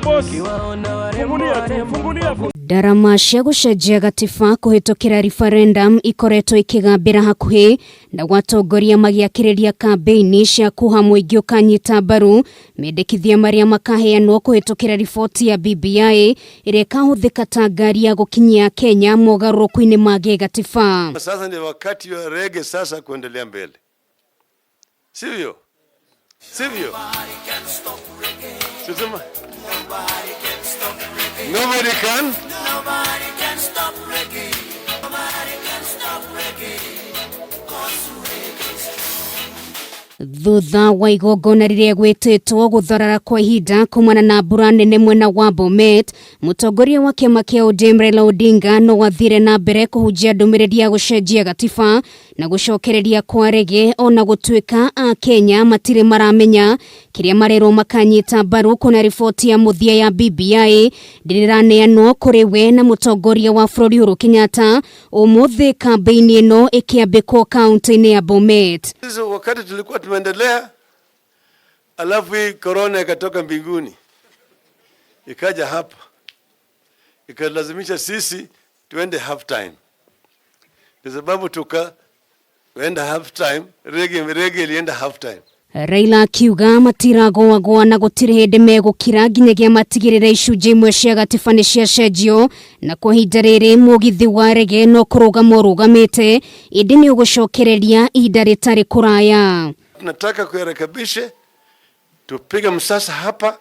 Boss. Fungulia tu, fungulia. Ndarama cia gũcenjia gatiba kũhĩtũkĩra referendum ikoretwo ikĩgambĩra hakuhĩ na gwatongoria magĩakĩrĩria kambĩini cia kuha mũingĩ ũkanyita mbaru mendekithia marĩa makaheanwo kũhĩtũkĩra riboti ya BBI ĩrĩa ĩkahũthĩka ta ngari ya gũkinyia Kenya mogarũrũku-inĩ ma gĩgatiba. Sasa ni wakati wa reggae sasa kuendelea mbele, sivyo? Sivyo? Sisema nobody can. Nobody can stop reggae. Nobody can stop reggae. 'Cause reggae's Thutha wa igongona rĩrĩa gwĩtĩtwo gũtharara kwa ihinda kumana na mbura nene mwena wa Bomet, mũtongoria wa kĩama kĩa ODM Raila Odinga no athire na mbere kũhunjia ndũmĩrĩri ya gũcenjia gatiba na gũcokereria kwa reggae, ona gũtuĩka a Kenya matirĩ maramenya kĩrĩa marerwo makanyita mbaru, kuna riboti ya mũthia ya BBI ndĩrĩraneanwo kũrĩ we na mũtongoria wa bũrũri Uhuru Kenyatta ũmũthĩ, kambĩini ĩno ĩkĩambĩkwo kaunti-inĩ ya Bomet. Sisi wakati tulikuwa tumeendelea, alafu hii corona ikatoka mbinguni ikaja hapa ikalazimisha sisi tuende half time, kwa sababu tukaenda half time, reggae ilienda half time. Raila akiuga matiragoagoa na gũtirĩ hĩndĩ megũkira nginyagia matigĩrĩre icunjĩ imwe cia gatiba nĩ ciacenjio, na kwa ihinda rĩrĩ mũgithi wa reggae no kũrũgama ũrũgamĩte, ĩndĩ nĩ ũgũcokereria ihinda rĩtarĩ kũraya. Tunataka kuyarekebishe, tupige msasa hapa,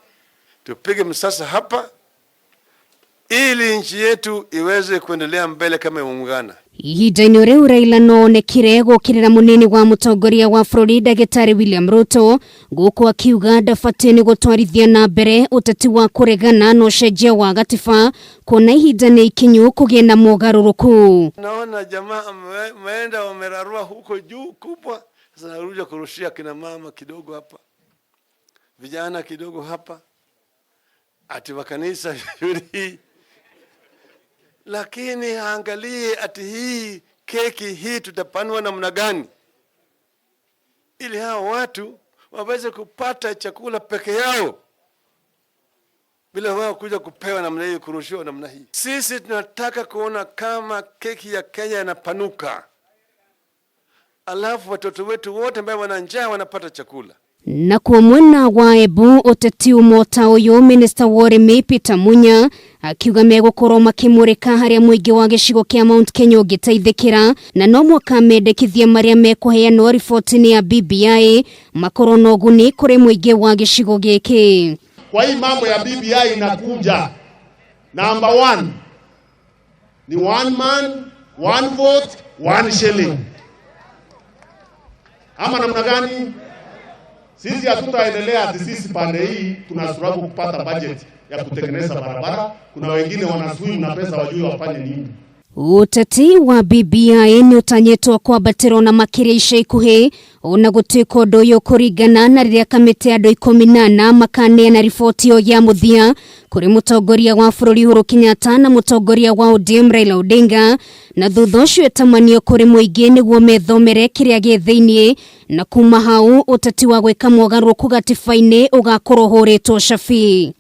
tupige msasa hapa, ili nchi yetu iweze kuendelea mbele kama imeungana. Ihinda-inĩ rĩu Raila no onekire gũkĩrĩra mũnini wa mũtongoria wa bũrũri ndagĩtarĩ William Ruto, gũkũ akiuga ndabatiĩ nĩ gũtwarithia na mbere ũteti wa kũregana na ũcenjia wa gatiba, kuona ihinda nĩ ikinyu kũgĩe na mogarũrũku. Naona jamaa ameenda wamerarua huko juu kubwa, sasa naruja kurushia kina mama kidogo hapa, vijana kidogo hapa, ati wa kanisa hii, lakini angalie ati hii keki hii tutapanua namna gani ili hawa watu waweze kupata chakula peke yao bila wao kuja kupewa namna hii, kurushiwa namna hii. Sisi tunataka kuona kama keki ya Kenya inapanuka, alafu watoto wetu wote ambao wana njaa wanapata chakula. Nakuo mwena wa Embu, ũteti ũmwe ta ũyũ, minista wa ũrĩmi Peter Munya akiuga megũkorwo makĩmũrĩka harĩa mũingĩ wa gĩcigo kĩa Mount Kenya ũngĩteithĩkĩra, na no mwaka mendekithia marĩa mekũheanwo riboti-inĩ ya BBI makorwo na ũguni kũrĩ mũingĩ wa gĩcigo gĩkĩ. Kwa hii mambo ya BBI inakuja, number one ni one man one vote one shilling, ama namna gani? Sisi hatutaendelea ati sisi pande hii tuna struggle kupata budget ya kutengeneza barabara. Kuna wengine wanaswim na pesa wajui wafanye nini. Ũteti wa BBI nĩ ũtanyĩtwo kwambatĩrwo na makĩria ica ikuhĩ, ona gũtuĩka ũndũ ũyũ kũringana na rĩrĩa kamĩtĩ ya andũ 14 makaneana riboti ĩyo ya mũthia kũrĩ mũtongoria wa bũrũri Uhuru Kenyatta na mũtongoria wa ODM Raila Odinga, na thutha ũcio ĩtamanio kũrĩ mũingĩ nĩguo methomere kĩrĩa gĩ thĩiniĩ, na kuma hau ũteti wa gwĩka mogarũrũku gatiba-inĩ ũgakorwo ũhũrĩtwo cabi.